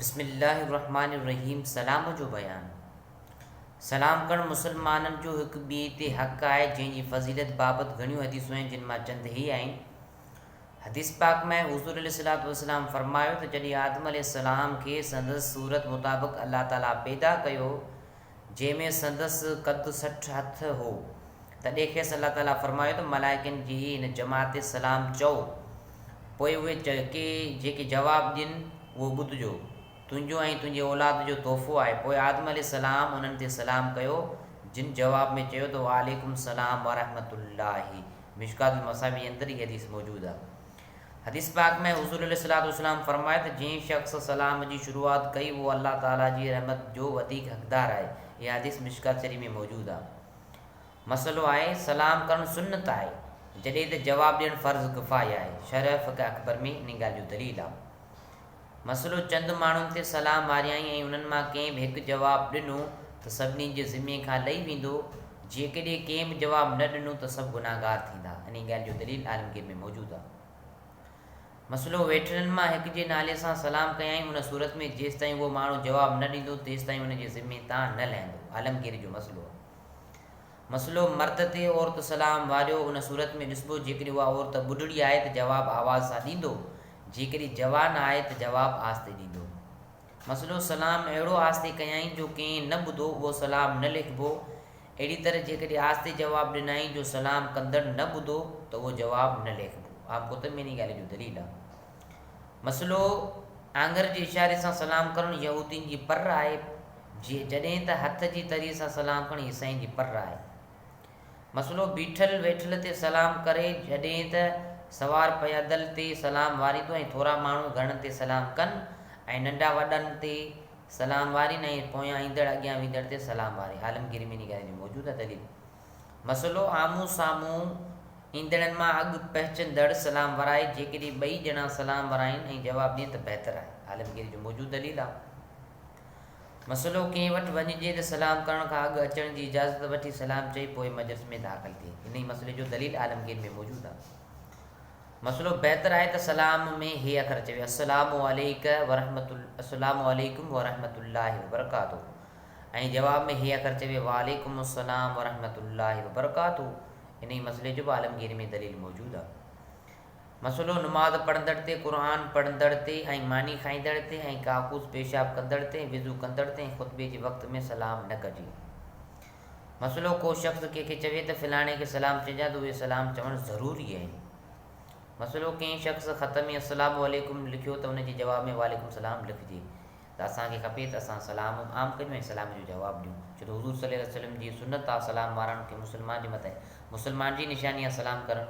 بسم الله الرحمٰن الرحيم سلام جو بيان، سلام ڪرڻ مسلمانن جو هڪ ٻئي تي حق آهي جنهن جي فضيلت بابت گهڻيون حديثون آهن جن مان چند هي آهن، حديث پاڪ ۾ حضور عليه الصلوة والسلام فرمايو ته جڏهن آدم عليه السلام کي سندس صورت مطابق الله تعالي پيدا ڪيو جنهن ۾ سندس قد 60 هٿ هو تڏهن کيس الله تعالي فرمايو ته ملائڪن جي هن جماعت تي سلام چئو پوء اهي ڪي جيڪي جواب ڏين اهو ٻڌجو تنهنجو ۽ تنهنجي اولاد جو تحفو آهي پوء آدم عليه السلام انهن تي سلام ڪيو جن جواب ۾ چيو ته وعليڪم السلام ورحمة الله مشڪات المصابيح جي اندر هي حديث موجود آهي. حديث پاڪ ۾ حضور عليه الصلوة والسلام فرمايو ته جنهن شخص سلام جي شروعات ڪئي اهو الله تعالي جي رحمت جو وڌيڪ حقدار آهي. اها حديث مشڪات شريف ۾ موجود آهي. مسئلو آهي سلام ڪرڻ سنت آهي جڏهن ته جواب ڏيڻ فرض ڪفايه آهي. شرح فقه اڪبر ۾ انهي ڳالهه جو دليل آهي. مسئلو چند ماڻهن تي سلام واريائين ۽ انهن مان ڪنهن به هڪ جواب ڏنو ته سڀني جي ذمي کان لهي ويندو، جيڪڏهن ڪنهن به جواب نه ڏنو ته سڀ گنهگار ٿيندا. انهي ڳالهه جو دليل عالمگير ۾ موجود آهي. مسئلو ويٺلن مان هڪ جي نالي سان سلام ڪيائين ان صورت ۾ جيستائين اهو ماڻهو جواب نه ڏيندو تيستائين ان جي ذمي تان نه لهندو. عالمگير جو مسئلو آهي. مسئلو مرد تي عورت سلام واريو ان صورت ۾ ڏسبو جيڪڏهن اها عورت ٻڍڙي آهي ته جواب آواز سان ڏيندو جيڪڏهن جوان آهي ته جواب آهستي ڏيندو. مسئلو سلام اهڙو آهستي ڪيائين جو ڪنهن نه ٻڌو اهو سلام نه ليکبو اهڙي طرح جيڪڏهن آهستي جواب ڏنائين جو سلام ڪندڙ نه ٻڌو ته اهو جواب نه ليکبو. عام ڪتب ۾ انهي ڳالهه جو دليل آهي. مسئلو آڱر جي اشاري سان سلام ڪرڻ يهودين جي پر آهي جڏهن ته هٿ جي تري سان سلام ڪرڻ عيسائين جي پر آهي. مسئلو بيٺل ويٺل تي سلام ڪري جڏهن ته سوار پيادل تي سلام واريندو ۽ ٿورا ماڻهو گهڻن تي سلام ڪن ۽ ننڍا وڏن تي سلام وارين ۽ پويان ايندڙ اڳيان ويندڙ تي سلام واري. عالمگيري ۾ انهي ڳالهه جو موجود آهي دليل. مسئلو آمهون سامهون ايندڙن مان اڳ پهچندڙ سلام ورائي، جيڪڏهن ٻئي ڄڻا سلام ورائين ۽ جواب ڏين ته بهتر آهي. عالمگيري جو موجود دليل آهي. مسئلو ڪنهن وٽ وڃجي ته سلام ڪرڻ کان اڳ اچڻ جي اجازت وٺي سلام چئي پوء مجلس ۾ داخل ٿئي. انهي مسئلي جو دليل عالمگير ۾ موجود آهي. مسئلو بهتر آهي ته سلام ۾ هي اکر چوي السلام عليڪ ورحمة السلام عليڪم ورحمة الله وبرڪاته ۽ جواب ۾ هي اکر چوي وعليڪم السلام ورحمة الله وبرڪاته. انهي مسئلي جو به عالمگيري ۾ دليل موجود آهي. مسئلو نماز پڙهندڙ تي، قرآن پڙهندڙ تي ۽ ماني کائيندڙ تي ۽ ڪاڪوس پيشاب ڪندڙ تي ۽ وضو ڪندڙ تي ۽ خطبي جي وقت ۾ سلام نه ڪجي. مسئلو ڪو شخص ڪنهن کي چوي ته فلاڻي کي سلام چئجان ته اهي سلام چوڻ ضروري آهن. مسئلو ڪنهن شخص خط ۾ السلام عليڪم لکيو ته ان جي جواب ۾ وعليڪم السلام لکجي ته اسان کي کپي ته اسان سلام عام ڪريون ۽ سلام جو جواب ڏيون ڇو ته حضور صلي الله عليه وسلم جي سنت آهي سلام وارڻ کي مسلمان جي مٿان مسلمان جي نشاني آهي سلام ڪرڻ.